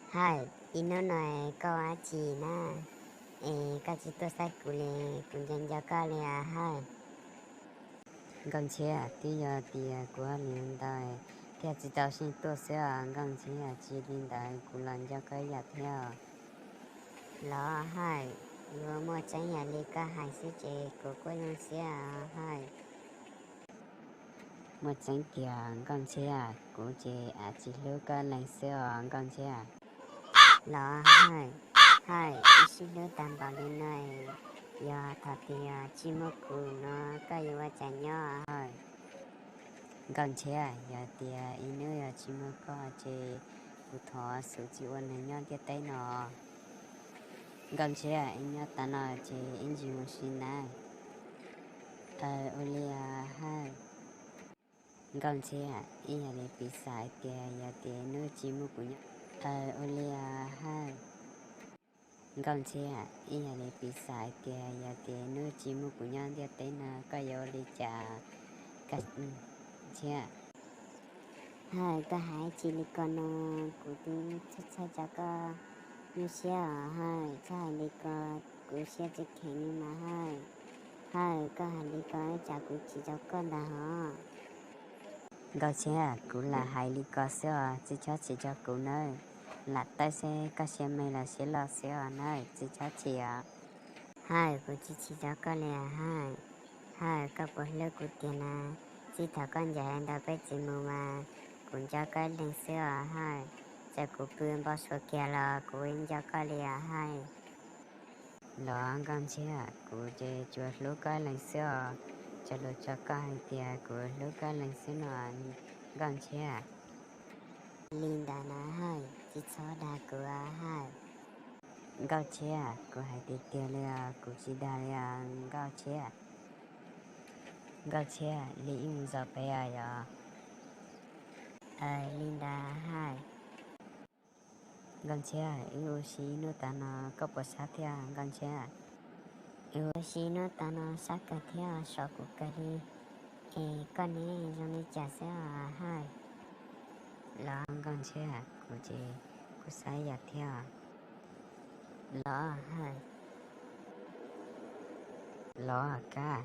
Hawj, ib hnub no koj ua dab tsi na? Es koj tsis tuaj saib kuv li, kuv nco nco koj li os Hawj. Nkauj Ntshiab, twb yog tias kuv hauj lwm ntau thiaj tsis tau xyeej tuaj xwb os Nkauj Ntshiab, tsis li ntawd kuv los nco koj ib yam thiab. Los Hawj, yuav muaj tseeb yam li koj hais xwb ces kuv kuj zoo siab os Hawj. Muaj tseeb tiag Nkauj Ntshiab, kuv ces tsis hlub koj leej xwb os Nkauj Ntshiab. Los Hawj, Hawj, wb sib hlub tag npaum li no, yog thaum twg yog tsis muaj kuv no koj yuav ua cas nyob Hawj? Nkauj Ntshiab, yog tias ib hnub yog tsis muaj koj ces kuv thov xub tsis ua neeg nyob ntiaj teb no. Nkauj Ntshiab, wb nyob tas no ces ib ntsis mus sim neej. Aw, ua li os Hawj. Nkauj Ntshiab, ib yam li piv xam hais tias yog tias hnub tsis muaj kuv nyob. Aw, ua li os Hawj. Nkauj Ntshiab, ib yam li piv xam hais tias yog tias hnub tsis muaj kuv nyob ntiaj teb no koj yuav ua li cas? Nkauj Ntshiab, Hawj, koj hais tsis li ko no, kuv twb txhawj txhawj tso koj nyuaj siab os Hawj, txhob hais li ko, kuv siab tsis kheev li mas Hawj. Hawj, koj hais li ko ib tsam kuv chim rau koj ntag hos. Nkauj Ntshiab, kuv lam hais li ko xwb os, tsis txhob chim rau kuv nawb, lam tawb seb koj siab me los siab loj xwb os nawb, tsis txhob chim os. Hawj, kuv tsis chim rau koj li os Hawj. Hawj, koj puas hlub kuv tiag na? Txij thaum koj ncaim ntawm peb txiv mus mas kuv nco koj ib leeg xwb os Hawj, txawm kuv pw npau suav kiag los kuv nco koj li os Hawj. Los Nkauj Ntshiab, kuv ces tsuas hlub koj ib leeg xwb os, cog lus rau koj hais tias kuv hlub koj ib leeg xwb no Nkauj Ntshiab. Li ntawd na Hawj, tsis txhob dag kuv os Hawj. Nkauj Ntshiab, kuv hais tiag tiag li os, kuv tsis dag li os Nkauj Ntshiab. Nkauj Ntshiab, li wb mus zaum pem os yog? Aw, li ntawd Hawj. Nkauj Ntshiab, wb ua si ib hnub tas no koj puas sab thiab Nkauj Ntshiab? Wb ua si ib hnub tas no sab kawg thiab, sov kuv kawg li. Es koj ne zoo li cas xwb os Hawj? Los Nkauj Ntshiab, kuv ces kuj sab ib yam thiab. Los Hawj. Los Kab.